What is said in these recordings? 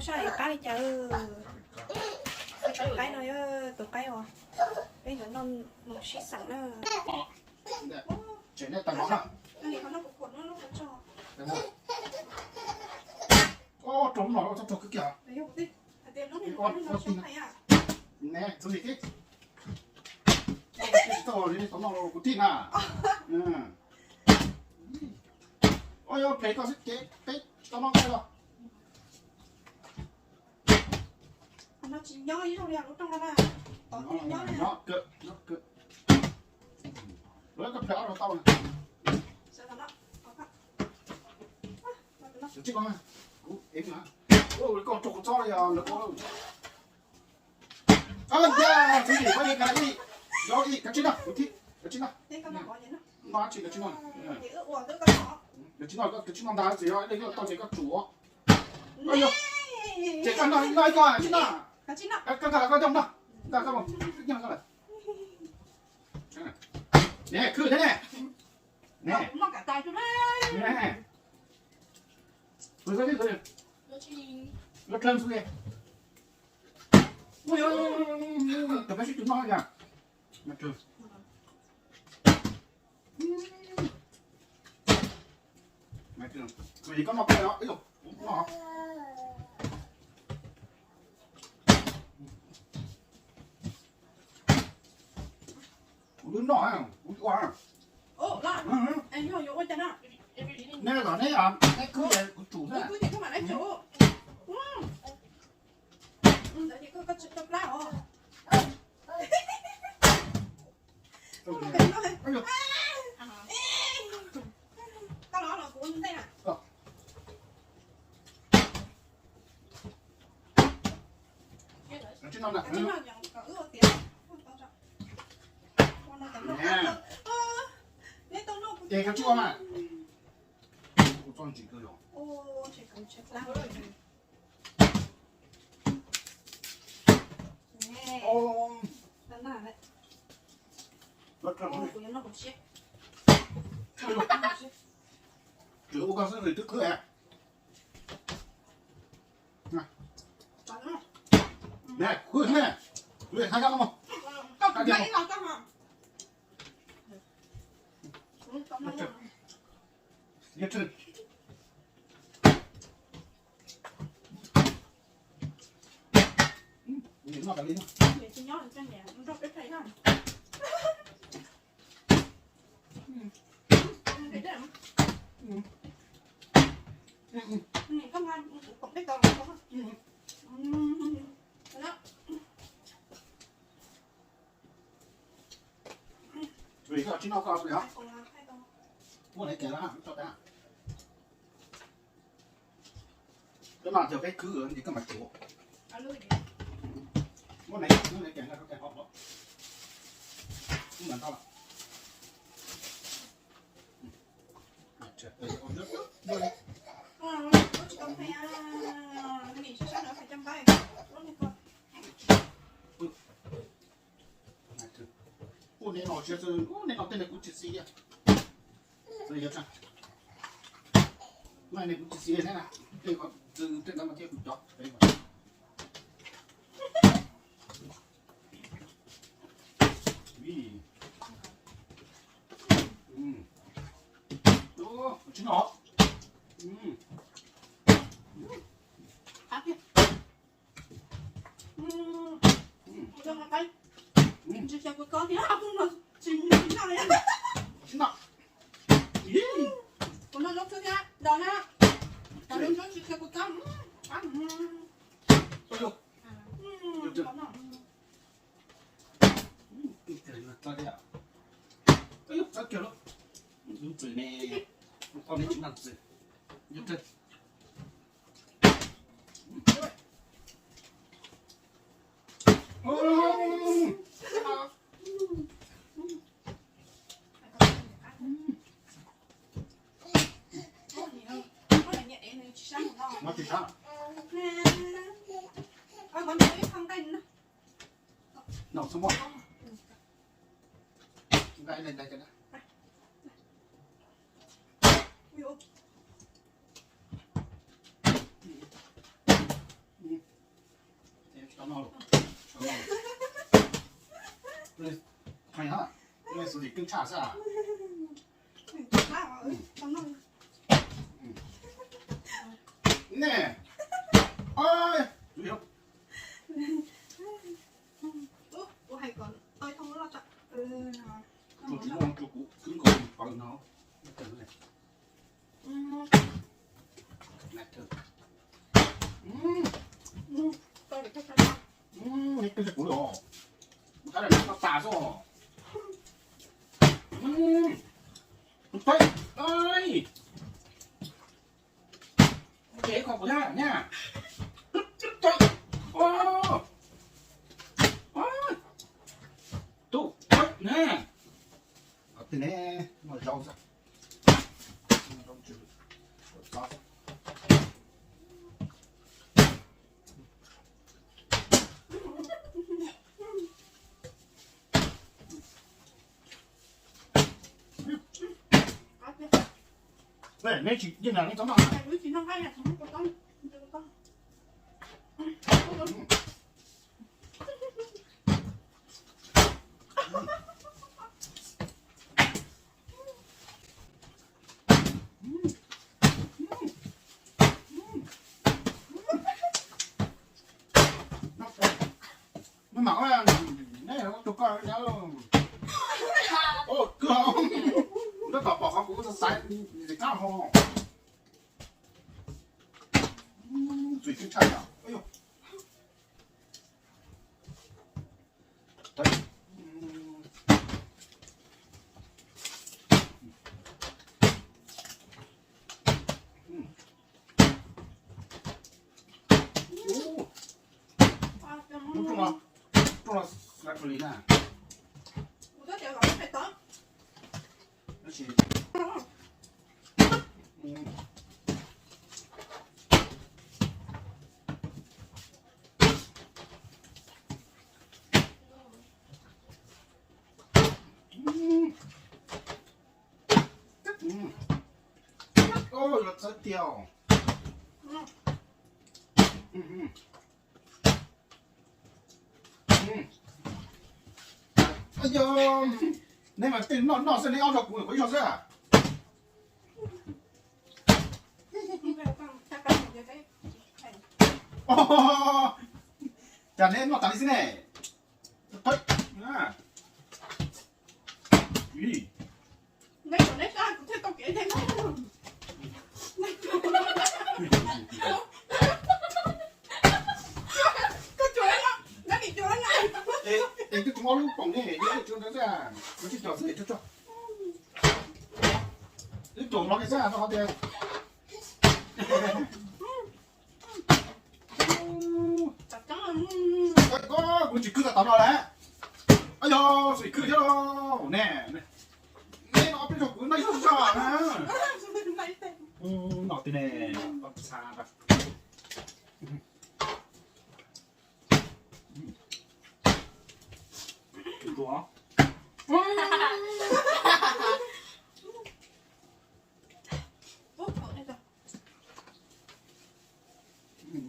Saib qaib li cas. Qaib no yog tus qaib uas peb yuav noj mus sib xeem na. Tsev nej tag mov na. Rau lub no txhob rau kwv kiag. Ne, txhob li tib. Tsis tau li tau noj los kuv tij na. Ua yog phem koj xwb ces peb tsis tau noj koj los. Nyob ib zaug li lub rooj no na. Nyob kawg, nyob kawg. Lawv koj phem ob los tau na. Tsis tau na. Kuv ev na. Ua li koj rau kuv txob li os lawv ua. Ua ya, txiv yim koj li kav li. Yog li kav tsij noj, kuv thib, kav tsij noj. Noj tsis kav tsij noj. Kav tsij noj, kav tsij noj ntag, txiv yog li koj tau ces koj tsum. Ces koj noj, noj ib ko, tsij noj. Koj nqa koj coj noj. Nqa koj los, nqa koj lawm. Ne, khwv thiab ne. Ne. Tus peb sib tus noj yog. Koj noj koj, ib yog, noj. Kuv twb noj, kuv ua. Neb los neb, neb khwv ces kuv tsum xwb. Kav tsij noj na. Ces kav tsij ua mas. Kuv txoj ntsis kawg yog. Tsis ua koj xwb nws twb khwv. Ne, khwv ne. Khwv ne, haj yam no. Vim koj tsis noj koj li os. Muaj naiv kev lawm, tso peb. Peb mas tias peb khwv ces koj mam tsum. Muaj naiv, muaj naiv kev no koj kev hom los. Ub, mas tau lawm. Ub, neb no tsis, ub, neb no tej ne kuv tsis xis. Neb kuv tsis xis neb na, tej ko tej no mas thiaj kuv cov. Tsis noj. Tsis noj. Kuv noj lub xwb thiab, dos na. Dos lub tsis khiav kuv txob. Txob kiag lub, lub txwm ne, koj neb tsis noj txwm. No tsis sab. No xub muaj. Nqa ib leeg nqa cov na. Tsis keej tshaj xwb. Nej, oj, tus tsis muaj tsuas kuv khwb nkaus pawg no. Kuv los, kuv tas xwb. Teb, teb, teb, tub, teb ne, teb ne, muaj zaub xwb. Neb tsis yeej na, neb txhob noj. Noj mas, neb ua tus koj nyob. Ua kawg, nyob tom pom qhov kuv xaiv xaiv ntxim qab ho. Txim keej tshaj yom. Rooj los, rooj los xav li na. Yog, neb mas tej noj noj xwb, neb ob tug kuv kuv ib tug xwb. Cas neb noj tas li xwb ne? Es twb tsis muaj lub poom ne, yog ib tug ntawd xwb, kuv tsis cog xwb, tsuag tsuag. Twb tsuag los li xwb, tau qhov tias kuv tsis khwb tau no lawm. Yog, tsis khwb thiab los ne. Neb no peb tug kuv noj ib tug zog na. Noj tib ne, tau xa.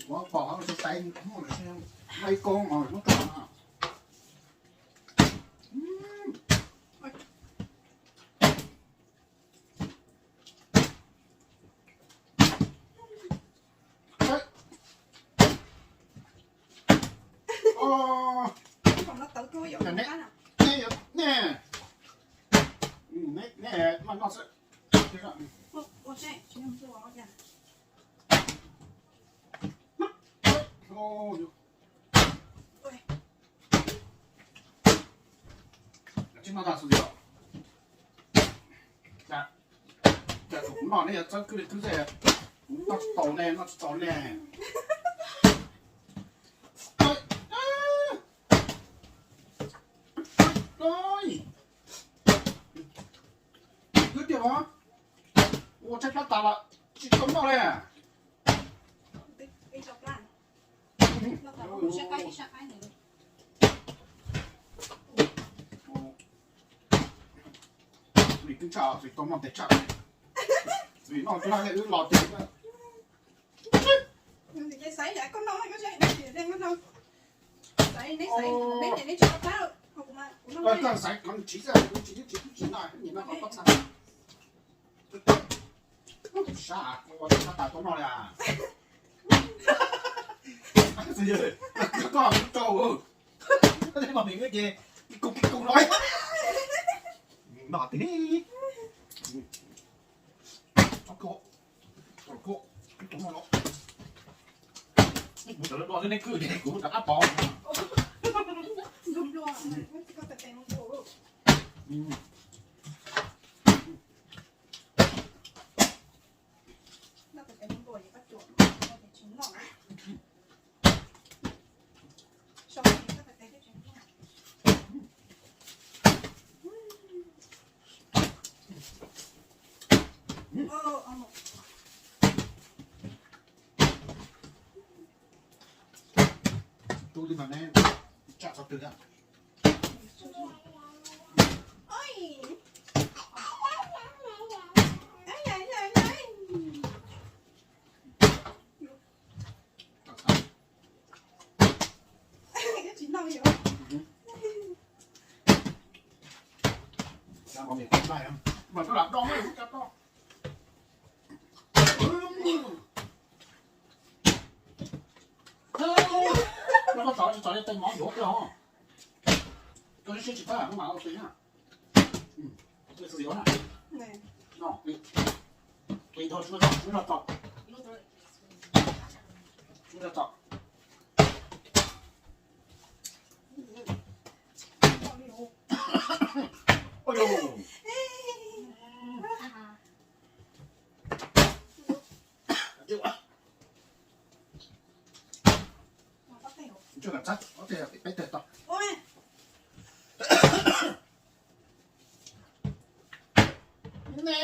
Ua pom hauv xav tais, mai koob mas muab rau. Tsis noj tag xwb os. Cas kuv noj neb yuav txawb khwb li khwb xwb. Kuv noj tsis tau ne, noj tsis tau ne. Khwb tiag os. Ua tshaib plab tas los tsis tau noj li. Vim twb tshaj, vim tau noj tes tshaj, vim noj tag wb los ces xaiv yam koj noj, koj xaiv neb ces neb tsis noj plab. Koj xaiv qhov tsis txiv, tsis txiv, tsis txiv no, nim no qhov pob txha. Sab, ua tas tuaj noj li. Koj rau, koj tej mos mis ces kis kug kis kug no. Noj tiag. Kuv tseem do nej kwj ces kuv rov qab pov. Tub li mas ne, tsam txog twg a? Koj tso tsis tso tej mov yuav kiag os. Koj siab tsis tau mas ua si na. Ua si na. No, tso, tso, tso, tso. Tso, tso. Oj yus. Tso, tso, tso, peb teg tau. Ne.